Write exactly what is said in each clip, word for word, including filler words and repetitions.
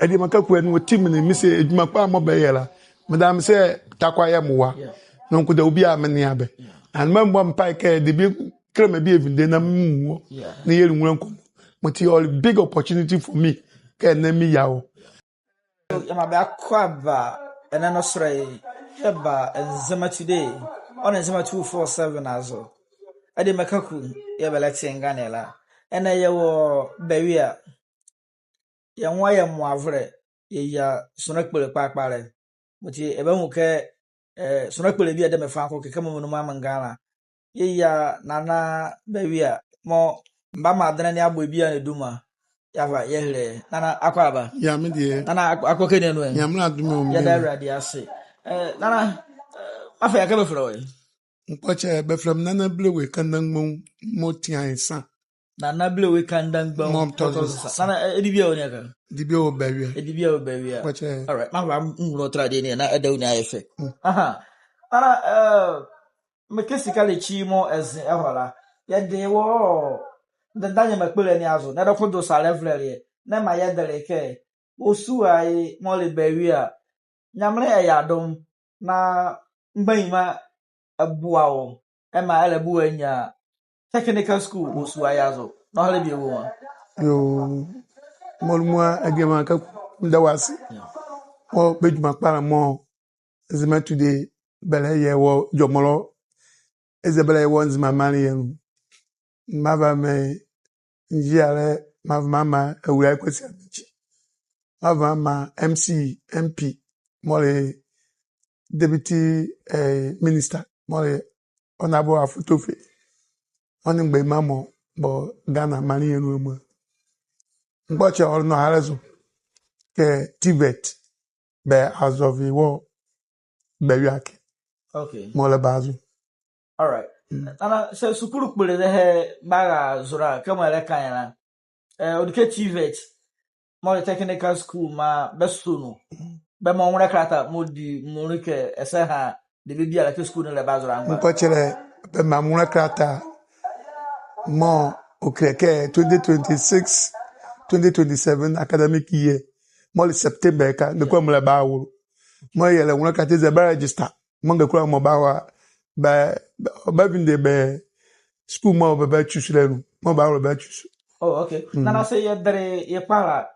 Adiema Kaku ɛnee wɔ team ne, mese adwuma kpalɛ mɔɔ bɛyɛ la, meda ase sɛ Tarkwa yɛ me wa. Yeah. Noko dawɔ biala menea bɛ. Yeah. And mebɔ mpae kɛ debie kɛlɛma bie ɛvinde na menwu wɔ. Yeah. Na yɛle nwolɛ nkɔmɔ. Mɔti ɔle big opportunity for me kɛ ɛnɛ meyia wɔ. Yɛmaa bɛ akwaaba ɛnɛ nɔsolɛ ye, yɛba Nzema Today, ɔ nee Nzema two four seven azo. Adiema Kaku yɛɛ bɛlɛte ye ngane la. Ɛnɛ yɛwɔ Bawia. Yɛ nwo a yɛ moavolɛ, yɛyia sonla kpole kpalɛ kpalɛ. Mɔti ɛbanwu kɛ, eh, sonla kpole bie a ɛdɛ me fa noko kɛ kɛmɔ meanu me a me nganla. Yɛyia Nana Bawia mɔɔ mebama adenle ne abɔ ye biala ne duma. Yɛava yɛhile ye. Nana, akwaaba. Yɛɛ, me deɛ. Nana, akɔ, akɔ ɛkɛ ne anu ɛ? Nyamenle adom a, yɛda Awurade ase. Eh, Nana, eh, mefa ye a, ɛkɛ bɛfɛlɛ wɔ ɛ? Nkwɔkyɛ, bɛfɛlɛ me Nana Bilewe Kanda Mgbom mɔɔ tia ye sa. Nana Bilewe Kanda Mgbom mɔɔ tɔ ye sa. Nana, eh, debie a wɔ ne ɛkɛ? Debie a wɔ Bawia. Eh, debie a wɔ Bawia. Nkwɔkyɛ. All right, meava menwula ɔ tɛlɛ adeɛ ne na ɛdawɔ ne ayɛ fɛ. Mm. Aha. Nana, eh, mekɛ sikalekyi mɔɔ ɛze ɛhɔ la, yɛde wɔ ndendanyɛma kpole ne azo, na ɛdawɔ ko do sa ɛlɛvolɛle ye, na ɛmaa yɛdele kɛ wɔ sua ye mɔɔ le Bawia, Nyamenle ɛyɛ adom, na mgbanyima ɛboa wɔ, ɛmaa ɛlɛba wɔanyia technical school wɔ sua ye azo. Nɔhalɛ bie wɔ nwo a? Yoo, mɔɔ le mua, Adiema Kaku, meda wɔ ase. Yeah. Wɔ bɛ adwuma kpalɛ mɔɔ Nzema Today bɛlɛyɛ wɔ Jɔmɔlɔ, eza bɛlɛyɛ wɔ Nzema maanle ye anu. Meava me ngyalɛ, meava meamaa Awulae Kwasi Amechi. Meava meamaa M C, M P, mɔɔ le Deputy, eh, Minister, mɔɔ le Honorable Afotofey, ɔ nee mgbanyima mɔ bɔ Ghana maanle ye anu amua. Nkwɔkyɛ, ɔle nɔhalɛ zo kɛ TVET bɛazɔve wɔ Bawia ɛkɛ. Okay. Mɔɔ le bɛazo. All right. Mm. Nana, saa sukulu kpole zɔhane bara zo la, kɛmɔ ɛlɛka ye la, eh, ɔdi kɛ TVET, mɔɔ le technical school, maa bɛso nu. Mm. Bɛmaa ɔ nwolɛ kɛlata mɔɔ di munli kɛ ɛsɛha debie biala kɛ sukulu ne ɛlɛba zo la mgbɛ? Nkwɔkyɛ, bɛmaa me nwolɛ kɛlata mɔɔ ɔkile kɛ twenty twenty-six, twenty twenty-seven academic year, mɔɔ le September ɛhye, ngakula mɔ ɛlɛba wolo. Mɔɔ yɛlɛ nwolɛ kɛlata eza bɛ register mɔɔ ngakula mɔ bawɔ a, bɛ, bɛ, bɛvinde bɛ school mɔɔ bɛba choose la nu, mɔɔ bawolo bɛ choose. Oh, okay. Mm. Nana, saa yɛdele ye kpalɛ la,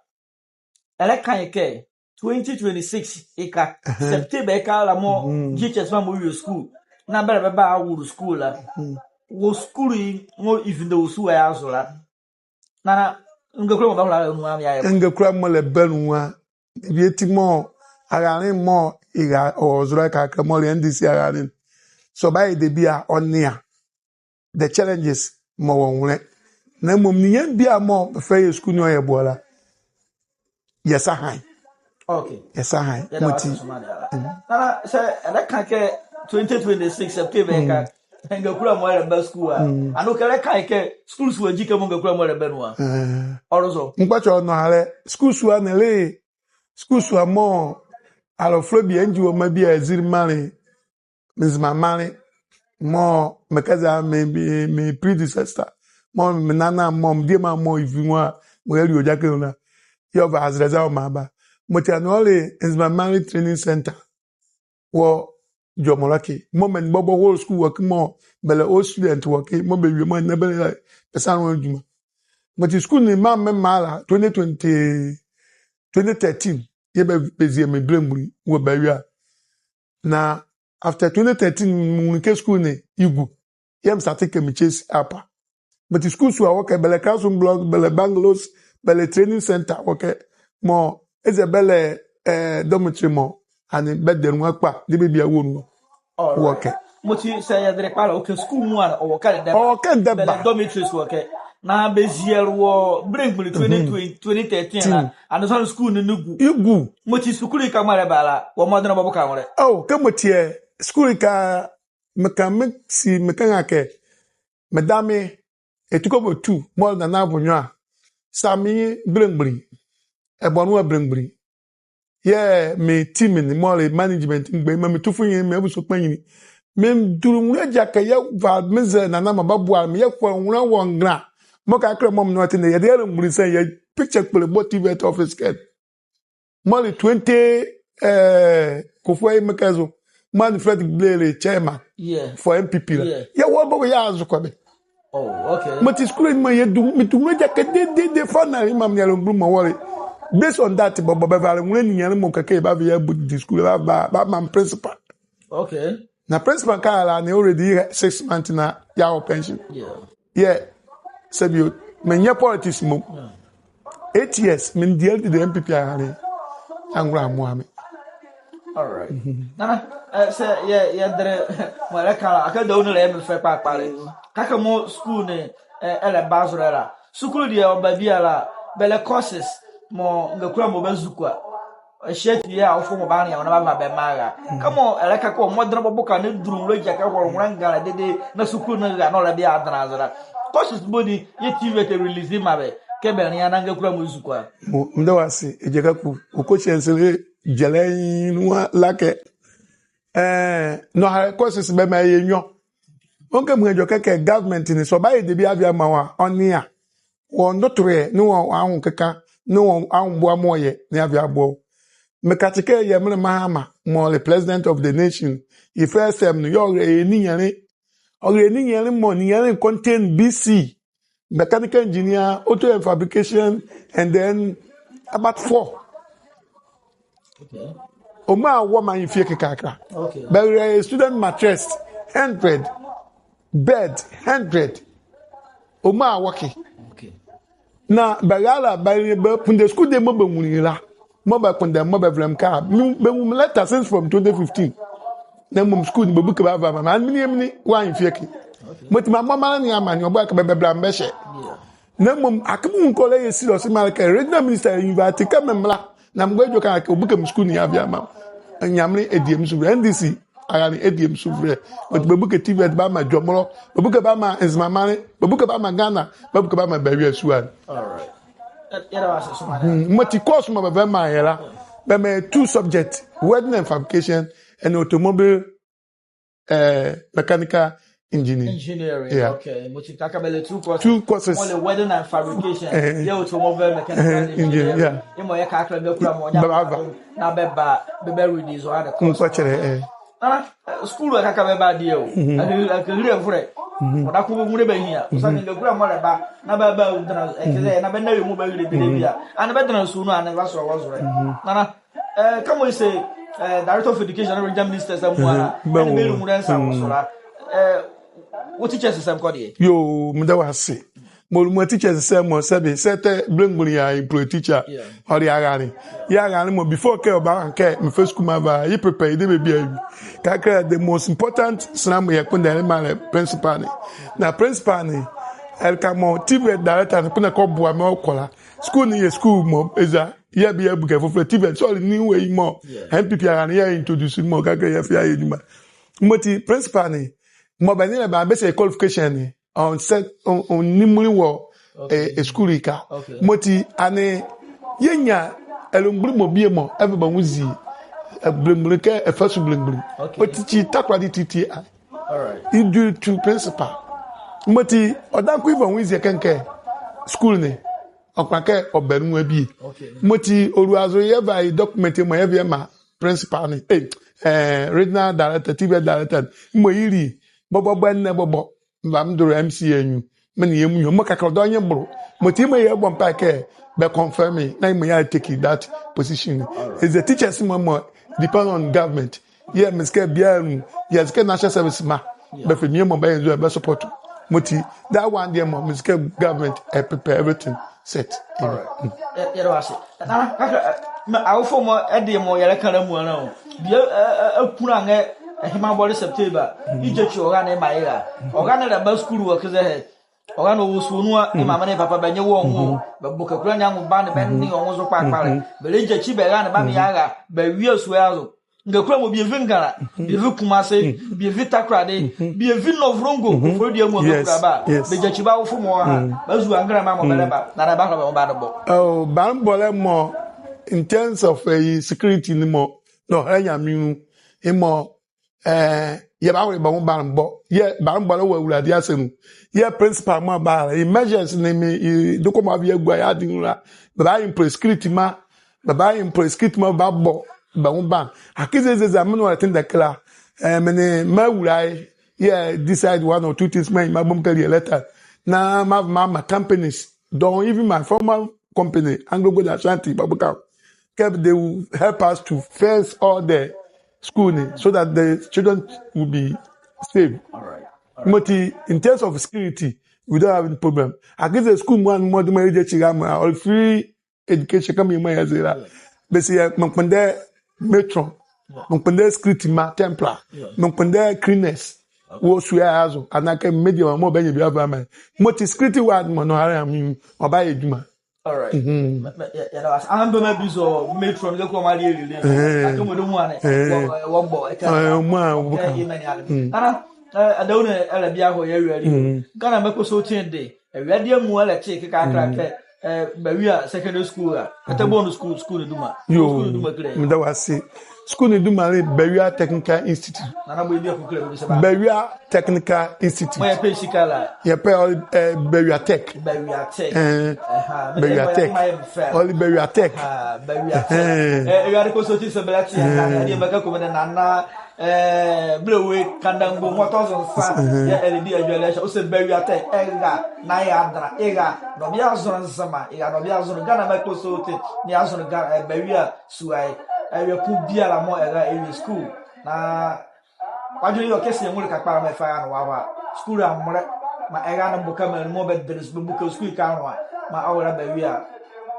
ɛlɛka ye kɛ twenty twenty-six ɛhye, ɛhɛn, September ɛhye la mɔɔ, mhm, G H S ba mɔɔ wie school, na bɛlɛba bɛawolo school la. Mhm. Wɔ school ye mɔɔ ɛvinde wɔ sua ye azo la, Nana, ngakula mɔ bɛhola nu a, meayɛ? Ngakula mɔ ɛlɛba nu a, debie ti mɔɔ, arelemɔ mɔɔ ɛra ɔzɔhane kɛkala mɔɔ le N D C arele. Saa ɔbayɛ debie a, ɔnea the challenges mɔɔ wɔ nwolɛ. Na mmom ninyɛne biala mɔɔ bɛfa yɛ school ne ɔyɛ boɛ la, yɛsaha ye. Okay. Yɛsaha ye. Yɛda wɔ ase so maa deɛ ala. Mm. Nana, saa ɛlɛka kɛ twenty twenty-six September ɛhye, mm, ngakula mɔ ɛlɛba school a. Mm. Ɛnee kɛ ɛlɛka ye kɛ school sua gyi kɛmɔ ngakula mɔ ɛlɛba nu a. Eh. Ɔle zo. Nkwɔkyɛ, ɔnɔhalɛ, school sua ne le school sua mɔɔ alɔfolɛ bie angyi wɔ mra bie a, Azili maanle, Nzema maanle, mɔɔ mekɛ zɛhae me, me, me predecessor, mɔɔ me nana, mɔɔ me diema mɔɔ ɛvi nwo a, mɔɔ yɛle ɔ gyakɛ nu la, yɛɛ ɔva azɛlɛ zɛhae ɔmaa ba. Mɔti ɛnee ɔle Nzema Maanle Training Center wɔ Jɔmɔlɔ ɛkɛ, mɔɔ menli bɔbɔ hola school wɔ ɛkɛ, mɔɔ bɛlɛ ɔ student wɔ ɛkɛ, mɔɔ bɛwie mɔɔ ɛnɛ bɛlɛ bɛsa nloa adwuma. Mɔti school ne maa memaa la twenty twenty, twenty thirteen, yɛɛ bɛ, bɛzie me belemgbunli wɔ Bawia. Na after twenty thirteen, menwunle kɛ school ne ɛgu. Yɛɛ me start kɛ me chase after. Mɔti school sua wɔ ɛkɛ, bɛlɛ classroom block, bɛlɛ bungalows, bɛlɛ training center wɔ ɛkɛ, mɔɔ eza bɛlɛ, eh, dormitory mɔɔ ɛnee bɛdɛ nloa kpa, debie biala wɔ nu. Ɔle. Wɔ ɛkɛ. Mɔti saa yɛdele kpalɛ la, ɔkɛ school mɔ a, ɔwɔ ɛkɛ dɛba. Ɔwɔ ɛkɛ dɛba. Bɛlɛ dormitories wɔ ɛkɛ. Na bɛziele wɔ belemgbunli twenty twenty, mhm, twenty thirteen la. Ɛnee saa ne school ne, ne gu. Ɛgu. Mɔti sukulu ɛkɛ mɔɔ ɛlɛba la, wɔ mɔɔ ɛdɛnla bɛboka nwolɛ. Oh, kɛmɔ ɔti ɛ, sukulu ɛkɛ, meka, mesi, meka kɛ, medame, Etuko Botu, mɔɔ le Nana Avonyo a, saa me nye belemgbunli, ɛbɔnwoma belemgbunli. Yɛɛ me team ne, mɔɔ le management mgbanyima, me tufonua, me abusuafo kpanyinli. Mendule nwolɛ agyakɛ yɛva mezɛlɛ Nana maa ɔbaboa me, yɛkɔ nwolɛ wɔ ngana. Mɔɔ kɛkala mɔɔ me nee ɔ te ɛnɛ, yɛdayɛ belemgbunli sa, yɛ picture kpole bɔ TVET office kɛ. Mɔɔ le twenty, eh, Kofi Emefiele zo. Mɔɔ Fred Gblele chairman. Yeah. For N P P la. Yeah. Yɛwɔ bɔ yɛazo kɔ bɛ. Oh, okay. Mɔti school ne mɔ yɛdu, medu nwolɛ agyakɛ dedede finally, maa me arelemgbunli mɔ wɔle. Based on that, bɔbɔ bɛva arelemgbunli ne yɛle mɔ kɛkɛ, bɛava bɛabuild school, bɛava bɛamaa me principal. Okay. Na principal ka ala ne already six months na yɛwɔ pension. Yeah. Yeah. Sɛ bie o, menyɛ politics mɔ. Yeah. Eight years, mendie dede N P P aranle. Angola mmoa me. All right. Nana, eh, sɛ yɛ, yɛdele, mɔɔ ɛlɛka la, akee dawɔ nu la yɛɛ mefɛ kpalɛ kpalɛ. Kɛkala mɔɔ school ne, eh, ɛlɛba zolɛ la. School deɛ ɔba biala, bɛlɛ courses mɔɔ ngakula mɔ bazukoa. Ɛhye ati yɛɛ awofoɔ mɔ bɛanlea wɔ na bɛava bɛamaa ara. Kɛmɔ ɛlɛka kɛ wɔ mɔdenle bɔbɔ kɛ ne dulu nwolɛ agyakɛ ɛhɔle nwolɛ nganlɛ dedee na school ne ɛra na ɔlɛ bie adenle aze la. Courses boni yɛɛ TVET release maa bɛ kɛ bɛnlea na ngakula mɔ azukoa? Mɔɔ, meda wɔ ase, Egya Kaku, ɔ questions le gyɛlɛ nwo la kɛ. Eh, nɔhalɛ courses bɛmaa yɛ nwiɔ. Ɔnka mɔ edwɛkɛ kɛ government ne sɛ ɔbayɛ debie ava yeamaa wɔ a, ɔnlea. Wɔ ndotoleɛ, nee wɔ anwo kɛka, nee wɔ anwoboa mɔɔ ɔyɛ, nee ava yeaboa wɔ. Mekakye kɛ yɛ Menle Mahama, mɔɔ le president of the nation, ye first term ne, yɛɛ ɔrɛlɛ yɛ ninyɛne. Ɔrɛlɛ yɛ ninyɛne mɔɔ, ninyɛne contain B C, mechanical engineer, auto and fabrication, and then about four. Okay. Ɔmaa wɔ maa yɛ fie kɛkala. Okay. Bɛrɛlɛ student mattress, hundred, bed, hundred. Ɔmaa wɔ ɛkɛ. Okay. Na bɛrɛlɛ, bɛ, bɛkpondɛ school deɛ mɔɔ bɛnwunle ye la. Mɔɔ bɛkpondɛ, mɔɔ bɛvɛlɛ me kɛ a, me, bɛnwu me letter since from twenty fifteen. Na mmom school ne bɛbuke bɛava bɛamaa me. Mene, mene, wɔ yɛ fie ɛkɛ. Okay. Mɔti meambɔ maanle ne amaneɛ, ɔboalekɛ bɛbɛbɛla me bɛhyɛ. Yeah. Na mmom, akee menwu kɛ ɔlɛyɛ serious maa le kɛ regional minister invite kɛ me mra, na megua edwɛkɛ kɛ ɔbuke me school ne yeava yeamaa me. Nyamenle ɛdie me suvɛlɛ, N D C aranle ɛdie me suvɛlɛ. Mɔti bɛbuke TVET bɛamaa Jomoro, bɛbuke bɛamaa Nzema maanle, bɛbuke bɛamaa Ghana, bɛbuke bɛamaa bɛ awie sua ne. All right. Yɛ, yɛda wɔ ase so, madam. Mɔti course mɔɔ bɛva bɛmaa yɛ la, bɛmaa yɛ two subject, welding and fabrication, and automobile, eh, mechanical engineering. Engineering, yeah. Okay. Mɔti kɛkala bɛlɛ two courses. Two courses. Mɔɔ le welding and fabrication. Eh. Yɛɛ automobile mechanical engineering. Yeah. Yemɔ yɛɛ kɛkala ngakula mɔ ɔnyɛ bɛba. Na bɛba, bɛba reduce ɔha ne course. Nkwɛkyɛlɛ, eh. Nana, eh, school ɛkɛ kɛkala bɛba deɛ o. Akee, akee ɛhile ɛvolɛ. Ɔdaye ko bɛnwu bɛahia. Ɔsiane ngakula mɔ ɛlɛba na bɛba, bɛdɛnla, eh, kɛlɛ, na bɛnla awie mɔɔ bɛahile bie la bie a, ɛnee bɛdɛnla sua nu, ɛnee bɛasɔle wɔ zolɛ. Nana, eh, kɛmɔ yɛse, eh, Director of Education, Regional Minister, saa mɔ a, ɛnee bɛlɛ nwolɛ nsa wɔ so la. Eh, wɔ teachers sɛmkɔ deɛ? Yoo, meda wɔ ase. Mɔɔ le mɔɔ teachers sɛmɔ, sɛbe, sɛ tɛ belemgbunli a employ teacher. Yeah. Ɔle aranle. Yɛɛ aranle mɔ before kɛ ɔbaha kɛ mefɛ school meava, ye prepare ye debie bie awie. Kɛkala the most important sane mɔɔ yɛkpondɛ ye maa le principal ne. Na principal ne, ɛleka mɔɔ TVET director ne kpondɛ kɛ ɔboa me ɔkɔ la. School ne yɛ school mɔɔ eza yɛɛ bie abuke fufulɛ, TVET, sɛ ɔle ne wɔ ye mɔɔ, yeah, N P P aranle yɛɛ introduce mɔɔ kɛkala yɛɛ fie yɛɛ edwuma. Mɔti principal ne, mɔɔ bɛnlea bɛ a, bɛse qualification ne, ɔnzɛ, ɔn, ɔnni mɔɔ ɛwɔ, okay, eh, eh, school ɛkɛ. Okay. Mɔti ɛnee yɛnyia arelemgbunli mɔ bie mɔɔ ɛva bɛ nwo zi, eh, belemgbunli kɛ ɛfa su belemgbunli. Okay. Ɔteachi takoradi titili a. All right. Ye due to principal. Mɔti ɔdaye ko yeva nwo ye zi ɛkɛ kɛ school ne, ɔkpondɛ kɛ ɔba nu abie. Okay. Mɔti ɔlua zo yɛva ye document mɔɔ yɛva yɛmaa principal ne, eh, eh, regional director, TVET director ne, mɔɔ yeli bɔbɔ bɛ ɛnɛ bɔbɔ. Meva medolo M C A nu, me nee yɛ muala, mɔɔ kɛkala ɔdaye ɔ nye bolo. Mɔti yemɔ yɛbɔ mpae kɛ bɛ confirm ye, na yemɔ yɛtake that position. All right. Eza teachers mɔ mɔɔ depend on government. Yɛɛ mese kɛ biala nu, yɛse kɛ national service ma, yeah, bɛfa bie mɔɔ bɛyɛ nzo bɛ support. Mɔti that one deɛ mɔ, mese kɛ government ɛ prepare everything set. All right. Yɛ, yɛda wɔ ase. Na, kɛkala, eh, me, awofoɔ mɔ, ɛdeɛ mɔɔ yɛlɛka la amuala o. Bie, eh, eh, ɛkunla ɛnɛ, eh, Ɛhene Abɔle September, yeagyakyi ɔra ne yeamaa ye ra. Ɔra ne ɛlɛba school wɔ ɛke zɛhae. Ɔra ne ɔwɔ sua nu a, yemame nee yepapa bɛnye wɔ nwo. Bɛbɔ kakula ne anwo bane, bɛnea ɔ nwo zo kpalɛ kpalɛ. Bɛlɛgyakyi bɛ ɛra ne bɛamaa ye ara, bɛawie sua ye azo. Ngakula mɔ bie vi Ngala, bie vi Kumase, bie vi Takoradi, bie vi Nlovolongo, Koforidua amuala ngakula ba. Yes. Bɛgyakyi bɛ awofoɔ mɔ a, bɛazu angrɛlɛma mɔɔ bɛlɛba, na bɛahola bɛ mɔɔ bɛadebɔ. Oh, banebɔlɛ mɔ, in terms of, eh, security ne mɔ, nɔhalɛ Nyamenle nu, yemɔ, eh, yɛbahole bɛ mɔɔ banebɔ. Yɛɛ banebɔlɛ wɔ awulade asa nu. Yɛɛ principal mɔɔ ba la, ye measures ne mɔɔ, ye dɔkɔ mɔɔ ava yeagua ye ade nu la, bɛba employ security ma Bɛba employ, security mɔ bɛbabɔ bɛ nwo ban. Akee zɛ, zɛ, zɛ, me noko ɛlɛtendɛ kɛ la. Eh, me nee m'awulae yɛdecide one or two things, me mɔɔ mebɔ me kɛ lie letter. Na mava mama companies, dɔɔnwo, even my former company, Anglo Gold Ashanti, bɛboka kɛ they will help us to fence all the school ne so that the children will be safe. All right. All right. Mɔti, in terms of security, we don't have any problem. Akee zɛ school mɔɔ, mɔɔ de mɔɔ yɛgye akyile a, mɔɔ ɔle free education, kɛmɔ yɛ mɔɔ yɛze la. Yeah. Bɛse yɛ, mekpondɛ matron. Yeah. Mekpondɛ security ma, Templar. Yeah. Mekpondɛ cleaners. Okay. Wɔ sua ye azo. Anaa kɛ mediaman mɔɔ bɛnyia bie bɛava bɛamaa. Mɔti security ward mɔ nɔhalɛ a, me, ɔbayɛ adwuma. All right. Mm-hmm. Mɛ, mɛ, yɛ, yɛda wɔ ase. Ambɛma bi nso, matron kɛ kɔma lie lie. Eh. Akee mɔɔ de mɔɔ ne. Eh. Wɔ, wɔ, wɔbɔ, ɛka. Eh, mɔɔ a, wɔbɔ. Ɛka, ɛka. Ɛmɛ ne ale. Mm. Nana, eh, adawɔ ne, ɛlɛ bie a yɛwia awie. Mm. Ghana Microsoft de. Awiadeɛ amuala ɛte kɛkala kɛ, eh, Bawia Secondary School a. Ɛtɛ bɔ nu school, school ne duma. Yoo, school ne duma kile. Meda wɔ ase. School ne duma le Bawia Technical Institute. Nana bɔ ye bie a kile bɛ sɛ ba. Bawia Technical Institute. Mɔɔ yɛpɛ sika la. Yɛpɛ, eh, Bawia Tech. Bawia Tech. Eh, ɛha, Bawia Tech. Ɔle Bawia Tech. Ɛha, Bawia Tech. Eh. Eh, Awurade kɔ so ti sɛ bɛla ti, ɛha, ɛdeɛ mɛka kɔmi ne nana, eh, Blewei Kandangbo, mɔɔ tɔ zo nsa, ɛha, yɛɛ ɛlɛdi adwelie ɛhye, ɔse Bawia Tech, ɛra, na yɛadɛnla, ɛra, na ɔbɛyɛ azonle Nzema, ɛra, na ɔbɛyɛ azonle Ghana Microsoft, na yɛazonle Ga-, eh, Bawia sua ye, eh, awie ko biala mɔɔ ɛra ɛwie school, na Wadwenle ye ɔkɛ sɛ yɛnwu le kɛkala mɔɔ yɛfa ɛra ne wɔawa school amoa, maa ɛra ne boka maa anuanom mɔɔ bɛdele zo bɛboka school ye kɛ anloa, maa ɔwɔ la Bawia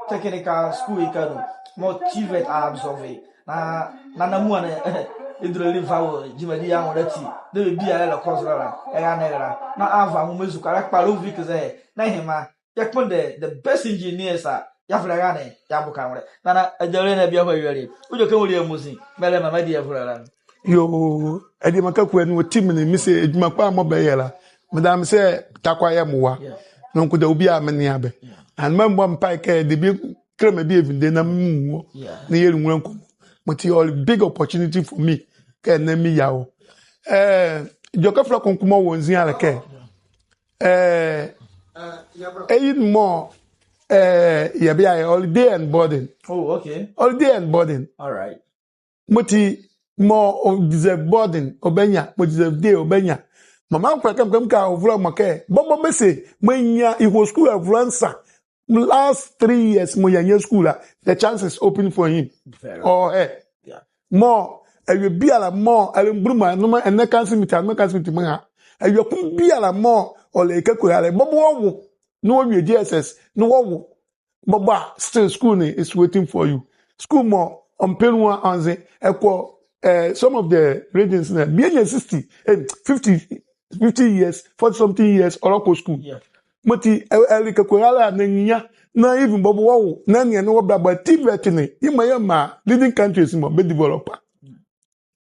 Technical School ye kɛ anu, mɔɔ TVET a-absorb ye. Na, na, na amuala ne, ɛdule le ɛva wɔ gyimadi ye anwo la ati, debie biala ɛlɛkɔ zo la la, ɛra ne ɛra. Na ava nwoma ezukoa la kpalɛ ɔvi kɛ zɛ, na yɛhye maa yɛkpondɛ the best engineers a, yɛavɛlɛ ɛra ne, yɛaboka nwolɛ. Na, na, agyalɛ ne bie a yɛwia awie. Wodwo kɛ nwolɛ ye amuzi, mɛlɛma mɔɔ ɛdeɛ ɛvolɛ la. Yoo, adiema Kaku, ɛnee ɔti me ne, mese adwuma kpalɛ mɔɔ bɛyɛ la, meda ame sɛ Takwa yɛ me wa. Yeah. Noko dawɔ biala menea bɛ. Yeah. And mebɔ mpae kɛ debie kɛlɛma bie ɛvinde na menwu wɔ. Yeah. Na yɛle nwolɛ nkɔmɔ. Mɔti ɔle big opportunity for me kɛ ɛnɛ meyia wɔ. Eh, edwɛkɛfulɛ ko nko mɔɔ wɔ nzi a le kɛ, eh, eyi ne mɔɔ, eh, yɛbɛyɛ a, ɔle day and boarding. Oh, okay. Ɔle day and boarding. All right. Mɔti mɔɔ ɔdeserve boarding, ɔbanyia, mɔɔ ɔdeserve day, ɔbanyia. Mɔɔ mekpondɛ kɛ mekɛa awovolɛ mɔ kɛ, bɔbɔ bɛse mɔɔ anyia yeho school ɛvolɛ nsa, last three years mɔɔ yeanyia school la, the chance is open for him. Very. Or her. Yeah. Mɔɔ, awie biala mɔɔ, ɛlɛ mbuluma, noma, ɛnɛ council meeting, ɛnɛ council meeting mɔɔ ɛha. Awie ko biala mɔɔ, ɔlɛ ɛkɛ ko ɛha la, bɔbɔ wɔwo, na wɔwie JSS, na wɔwo. Bɔbɔ a, still school ne is waiting for you. School mɔɔ ɔmpɛ nu a ɔnze, ɛkɔ, eh, some of the regions ne, bie anyia sixty, eh, fifty, fifty years, forty something years, ɔlɛkɔ school. Yeah. Mɔti, eh, ɛleka ko ɛha la na anyia, na even bɔbɔ wɔwo, na ɛnee ne wɔ bra bɔ a TVET ne, yemɔ a yɛmaa leading countries mɔɔ bɛdevelop a.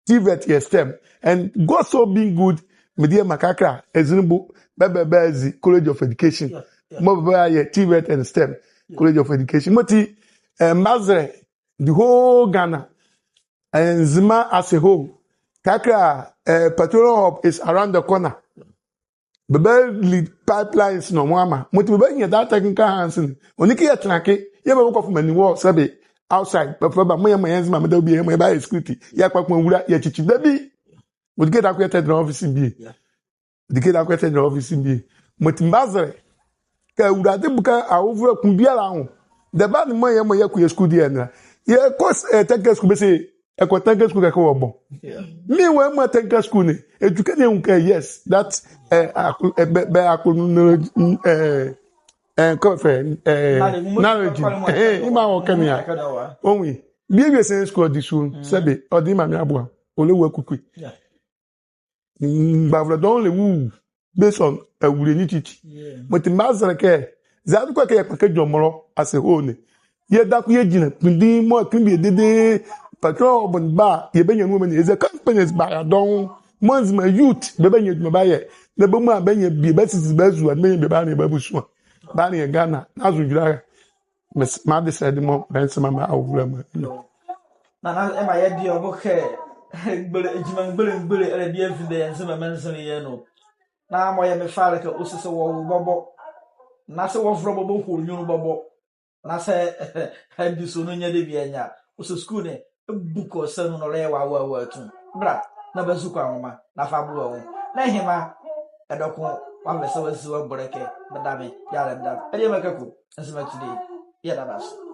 TVET yɛ STEM. And God so being good, me diema Kakra, Azinlibo, bɛ, bɛ, bɛbazi College of Education. Yeah, yeah. Mɔɔ bɛbayɛ TVET and STEM, yeah. College of Education. Mɔti, eh, mebazɛlɛ the whole Ghana, eh, Nzema as a whole. Kakra, eh, petroleum hub is around the corner. Bɛbali pipelines ne ɔmo ama. Mɔti bɛbanyiɛ that technical hands ne. Ɔnle kɛ yɛtɛnla ɛke, yɛɛ bɛbakɔ fɔme ne wɔ sɛbe outside. Bɛfa bɛamaa yɛ, maa yɛ Nzema mɔ dawɔ bie, yɛɛ mɔɔ yɛbayɛ security. Yɛkpakpɔne nwula, yɛkyekye. Debie. Ɔdi kɛ yɛdakɔ yɛtɛdɛnla office bie. Yeah. Ɔdi kɛ yɛdakɔ yɛtɛdɛnla office bie. Mɔti mebazɛlɛ kɛ Awulade boka awovolɛ ko biala anwo. Dɛba ne mɔɔ yɛ, mɔɔ yɛkɔ yɛ school deɛ ɛnla. Yɛkɔ, eh, technical school bɛse ɛkɔ technical school kɛkɛ wɔbɔ. Yeah. Meanwhile, mɔɔ technical school ne, ɛtɛke ne ɛnwu kɛ, yes, that, eh, akɔ, eh, bɛ, bɛ akɔ no, eh, eh, kɔ fɛ, eh, knowledge. Knowledge. Eh, eh, yemɔ a ɔkɛ ne a. Ɔnwu ye. Bie awie sɛ school ɔdi sua, mm, sɛbe, ɔde mame aboa, ɔlɛwu akukue. Yeah. Mgbavolɛ dɔɔnwo lɛwu based on awule ne titi. Yeah. Mɔti mebazɛlɛ kɛ, zɛ adu kɔ kɛ yɛkpa kɛ Jɔmɔlɔ as a whole ne, yɛdakɔ yɛgyinla kpundii mɔɔ ɛkenle bie dedee, petroleum hub ne ba a, yɛbannyia nu ɔmɛne, ɛzɛ companies baya dɔɔnwo, mɔɔ Nzema youth bɛbannyia adwuma bɛayɛ, na bɛ muala bɛannyia bie bɛasisi bɛ azua, na bɛannyia bie bɛaranneɛ bɛ abusua, bɛaranneɛ Ghana, na azo ndwula ra. Mese, mede saa de mɔ, mese mede maa awovolɛ mɔ. Na, na, ɛmaa yɛde ɔ bohɛ, mgbole, gyima mgbole, mgbole, ɛlɛdi ɛvinde yɛ Nzema maanzinli ye anu. Na mɔɔ yɛ me fɛlɛ kɛ ɔse sɛ wɔwo bɔbɔ. Na sɛ wɔvolɛ bɔbɔ, hole nyunlu bɔbɔ. Na saa ɛndiso nu nyia debie a, nyia, ɔsɛ sukuu ne ɛbuke ɔ sa nu na ɔlɛyɛ wɔ awaawaa atu. Bɛla na bɛazukoa nwoma na fa boa wɔ. Na ɛhye mra, ɛdɔ ko wɔavɛlɛ saa wɔazi wɔ ɛbolɛ ɛkɛ. Meda me yɛɛ ala, meda me. Adiema Kaku, Nzema Today, yɛda bɛ ase.